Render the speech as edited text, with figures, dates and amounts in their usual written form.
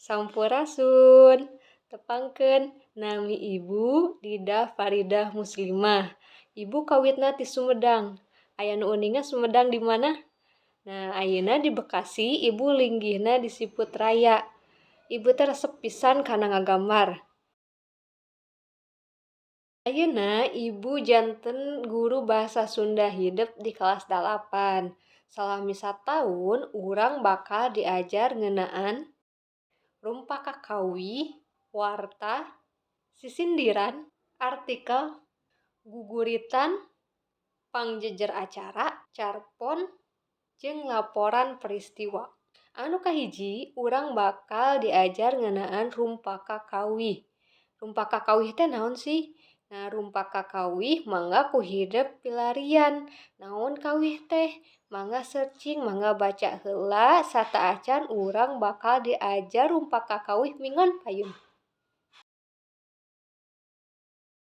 Sampurasun. Tepangkeun, nami Ibu Dida Faridah Muslimah. Ibu kawitna ti Sumedang. Aya nu uninga Sumedang di mana? Nah, ayeuna di Bekasi Ibu linggihna di Siput Raya. Ibu teh resep pisan kana ngagambar. Ayeuna Ibu janten guru Bahasa Sunda hidep di kelas 8. Salami sataun urang bakal diajar ngeunaan rumpak kakawih, warta, sisindiran, artikel, guguritan, pangjejer acara, carpon, jeung laporan peristiwa. Anu kahiji, urang bakal diajar ngeunaan rumpak kakawih. Rumpak kakawih teh naon sih? Nah, rumpak kakawih mangga ku hidep pilarian. Naon kawih teh? Mangga searching, mangga baca heula sateuacan urang bakal diajar rumpak kakawih minggon payun.